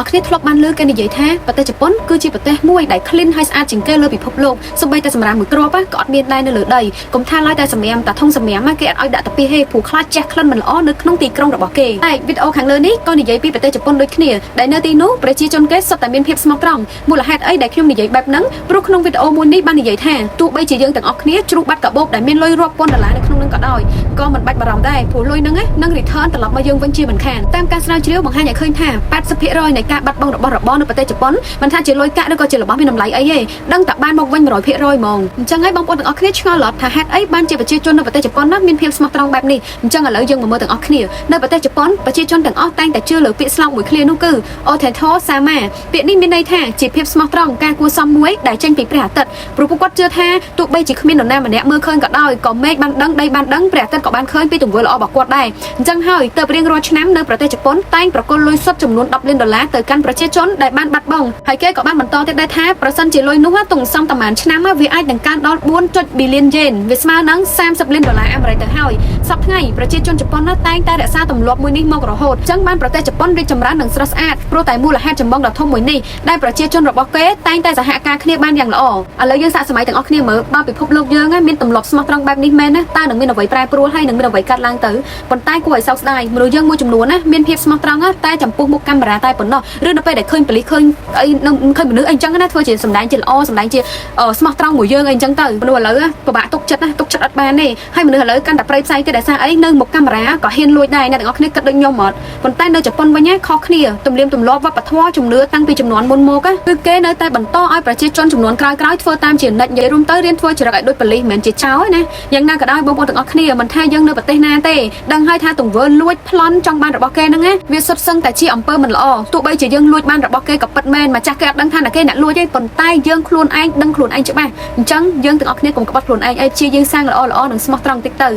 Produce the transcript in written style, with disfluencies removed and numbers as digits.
អរគ្នាធ្លាប់បានលើគេនិយាយថាប្រទេសជប៉ុនគឺជាប្រទេសមួយដែល clean ហើយស្អាតជាងគេលើពិភពលោកសូម្បីតែសម្រាមមួយគ្រាប់ក៏អត់មានដែរនៅលើដីកុំថាឡើយតែសម្រាមតែធុងសម្រាមគេអត់ឲ្យដាក់តាពីទេព្រោះខ្លាចជះក្លិនមិនល្អនៅក្នុងទីក្រុងរបស់គេតែវីដេអូខាងលើនេះក៏និយាយពីប្រទេសជប៉ុនដូចគ្នាដែលនៅទីនោះប្រជាជនគេសុទ្ធតែមានភាពស្មោះត្រង់មូលហេតុអីដែលខ្ញុំនិយាយបែបហ្នឹងព្រោះក្នុងវីដេអូមួយនេះបាននិយាយថាទោះបីជាយើងទាំងអស់គ្នាជ្រុះបាត់កាបូបដែលមានលុយរាប់ពាន់ដុល្លារនៅក្នុងនឹងក៏ដោយក៏មិនបាច់បារម្ភដែរព្រោះលុយហ្នឹងនឹង return ត្រឡប់មកយើងវិញជាមិនខានតាមការស្រាវជ្រាវបង្ហាញឲ្យឃើញថា80%នៃការបាត់បង់របស់របរនៅប្រទេសជប៉ុនមិនថាជាលុយកាក់ឬក៏ជារបស់មានតម្លៃអីទេដឹងតែបានមកវិញ100%ហ្មងអញ្ចឹងហើយបងប្អូនទាំងអស់គ្នាឆ្ងល់អត់ថាហេតុអីបានជាប្រជាជននៅប្រទេសជប៉ុនណាមានភាពស្មោះត្រង់បែបនេះអញ្ចឹងឥឡូវយើងមកមើលទាំងអស់គ្នានៅប្រទេសជប៉ុនប្រជាជនទាំងអស់តែងតែជឿលើពាក្យស្លោកមួយឃ្លានោះគឺ Oteto Sama ពាក្យនេះមានន័យថាជាភាពស្មោះត្រង់ការគួរសមមួយដែលចេញពីព្រះអាទិត្យព្រោះពួកគាត់ជឿថាទោះបីជាគ្មាននរណាម្នាក់មើលឃើញក៏ដោយក៏មេឃបានដឹងដីបានដឹងព្រះអាទិត្យក៏បានឃើញពីទង្វើល្អរបស់គាត់ដែរអញ្ចឹងហើយទៅរៀងរាល់ឆ្នាំនៅប្រទេសជប៉ុនតែងប្រគល់លុយសុទ្ធចំនួន10លានដុល្លារទៅកាន់ប្រជាជនដែលបានបាត់បង់ហើយគេក៏បានបន្តទៀតដែរថាប្រសិនជាលុយនោះទងសំប្រហែលឆ្នាំវាអាចនឹងកើនដល់4.billion យេនវាស្មើនឹង30លានដុល្លារអាមេរិកទៅហើយសប្តាហ៍ថ្ងៃប្រជាជនជប៉ុនតែងតែរក្សាទម្លាប់មួយនេះមករហូតអញ្ចឹងបានប្រទេសជប៉ុនរីកចម្រើននិងស្រស់ស្អាតព្រោះតែមូលហេតុចម្បងដ៏ធំមួយនេះដែលប្រជាជនរបស់គេតែងតែសហការគ្នាបានយ៉ាងល្អឥឡូវយើងសាកសម័យទាំងអស់គ្នាមើលបើពិភពលោកយើងមានទម្លាប់ស្មោះត្រង់បែបនេះមែនណាតើនឹងមានអ្វីប្រែប្រួលហើយនឹងមានអ្វីកាត់ឡើងទៅប៉ុន្តែគួរឲ្យសោកស្ដាយមនុស្សយើងមួយចំនួនណាមានភាពស្មោះត្រង់តែចំពោះមុខកាមេរ៉ាតែប៉ុណ្ណោះឬនៅពេលដែលឃើញប៉ូលីសឃើញអីនឹងឃើញមនុស្សអីចឹងណាធ្វើជាសម្ដែងជាល្អសម្ដែងជាស្មោះត្រង់មួយយើងអីចឹងទៅមនុស្សឥឡូវពិបាកទុកចិត្តណាទុកចិត្តអត់បានទេហើយមនុស្សឥឡូវកាន់តែប្រៃផ្សៃទៀតដោយសារអីនៅមុខកាមេរ៉ាក៏ហ៊ានលួចដែរអ្នកទាំងអស់គ្នាគិតដូចខ្ញុំអត់ប៉ុន្តែនៅជប៉ុនវិញខុសគ្នាទំនៀមទម្លាប់វប្បធម៌ជំនឿតាំងពីជំនាន់មុនមកគឺគេនៅតែបន្តឲ្យប្រជាជនជំនាន់ក្រោយៗធ្វើតាមជានិច្ចនិយាយរួមទៅរៀនធ្វើចរិតឲ្យដូចប៉ូលីសមិនមែនជាចោរណាយ៉ាងណាក៏ដោយបងប្អូនទាំងអស់គ្នាមិនថាយើងនៅប្រទេសណាទេដឹងហើយថាទង្វើលួចប្លន់ចង់បានរបស់គេហ្នឹងណាវាសុទ្ធសឹងតែជាអំពើមិនល្អទោះបីជាយើងលួចបានរបស់គេក៏ពិតមែនម្ចាស់គេអត់ដឹងថាណាគេអ្នកលួចទេប៉ុន្តែយើងខ្លួនឯងដឹងខ្លួនឯងច្បាស់អញ្ចឹងយើងទាំងអស់គ្នាកុំក្បត់ខ្លួនឯងអីជាយើងសាងល្អល្អនិងស្មោះត្រង់តិចទៅ។